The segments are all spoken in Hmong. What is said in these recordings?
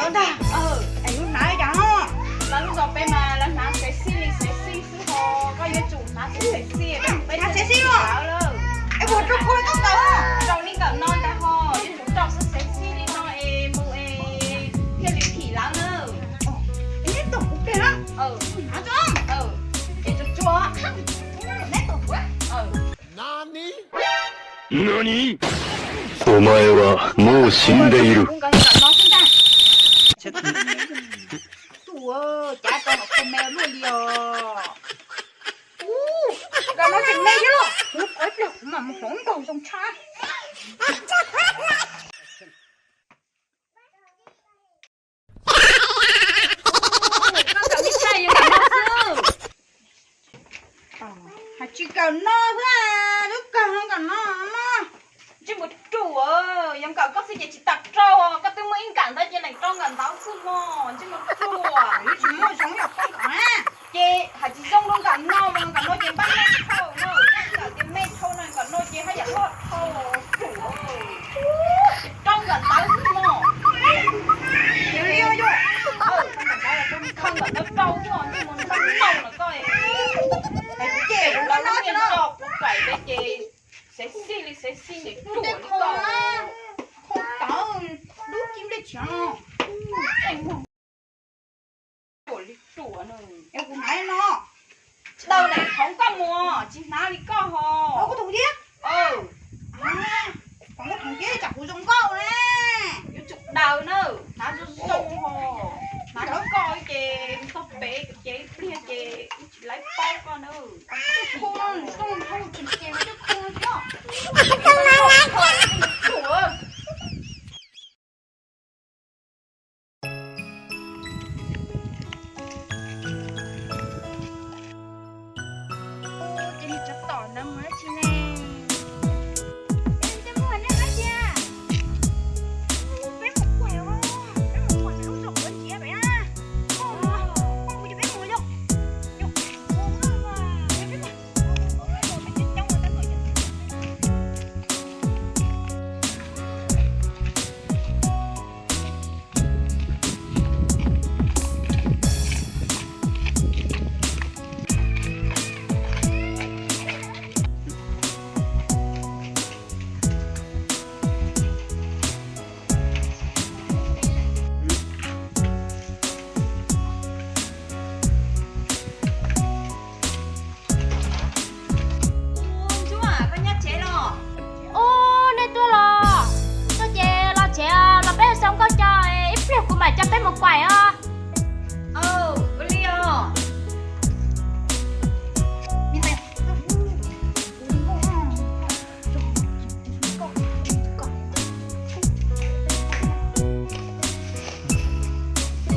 Ntag, es lub hnav li cas no? Lawv lub zos peb mas lawv hnav xev xij li xev xij xwb ho, koj yuav tsum hnav xev xij, peb hnav xev xij los lawm. Es kuv rau koj tau ntawd, rau li nkawm no ntag ho, yuav tsum rau xev xij li no es mus es thiaj li phim lawv na. Neb tom kuv pem na. Hnav tso. Es tsuag tsuag. Neb tom kuv. Nani? Nani? お前はもう死んでいる。 Kuv nkawd nkawm no xwb ntag. Tus cav rau los kho me luaj li os. Ub, nkawm no tseem me thiab los. Kuv qhov pliag kuv mam mus hloov nkaus zoo tshaj. Hais tsis kawm no xwb, lub kawg nkawm no no. Ntsej muag ruam, yog nkawm koj xwb ces tsis tas rau, koj twb muaj ib nkawm ntawd ces leem rau nkawm ntawd xwb mog, ntsej muag ruam. Tsis muaj zoo yog koj nkawm na. Ces hais tsis zoo rau nkawm no mas nkawm no ces npab me dhau no, nkawm ces me dhau no, nkawm no ces haj yam loj dhau ruam. Rau nkawm ntawd xwb mog. Nkawm ntawd rau xwb, ntsej muag npab me no koj. Ces kuv lub niag zos kuv kaim peb ces xev xij li xev xij, ntsej ruam li koj. Khoo tawv, dub ci nplej tshiav. Ruam li ruam no. Es kuv hnav no. Daws daim hauv koj mus, tsis hnav li koj ho. Kuv thum thiab. Kuv thum thiab tsam kuv zoo nkauj ne. Yuav tsum daws na, hnav zoo zoo ho. Hnav li koj ces txog pem ces ib pliag ces tsis laiv paub koj na. Khoo no, khoo no, tsis ces mas twb khoo thiab. Ces nws tsov tom ntawd mus dab tsi ne? Tej muag nej dab tsi? Peb mus kuaj os, peb mus kuaj lub zos quav ntsiav pem na. Poj mus, poj mus ces peb mus yom. Ub, Ntsuab, koj nyob tsev los? Ub, nej tuaj los? Tuaj ces los tsev los peb ua zoo nkauj co, ib pliag kuv mam coj peb mus kuaim os. Ua li os.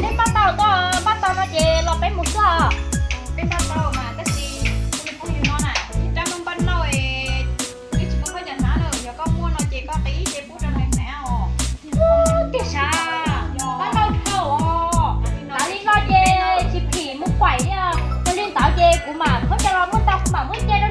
Neb npaj tau tuaj, npaj tau no ces los peb mus xwb os. Peb npaj tau mas tab sis kuv phooj ywg no na, ib rab muaj npaj nauj es twb tsis muaj khaub ncaws hnav na, yog koj muaj no ces koj qiv ib ce pub rau nws hnav os. Tiag sav, npaj nauj dhau os. Tav li no ces tsis phim mus kuaim li os. Yog li ntawd ces kuv mam khaub ncaws los muaj ntau kuv mam muab ce rau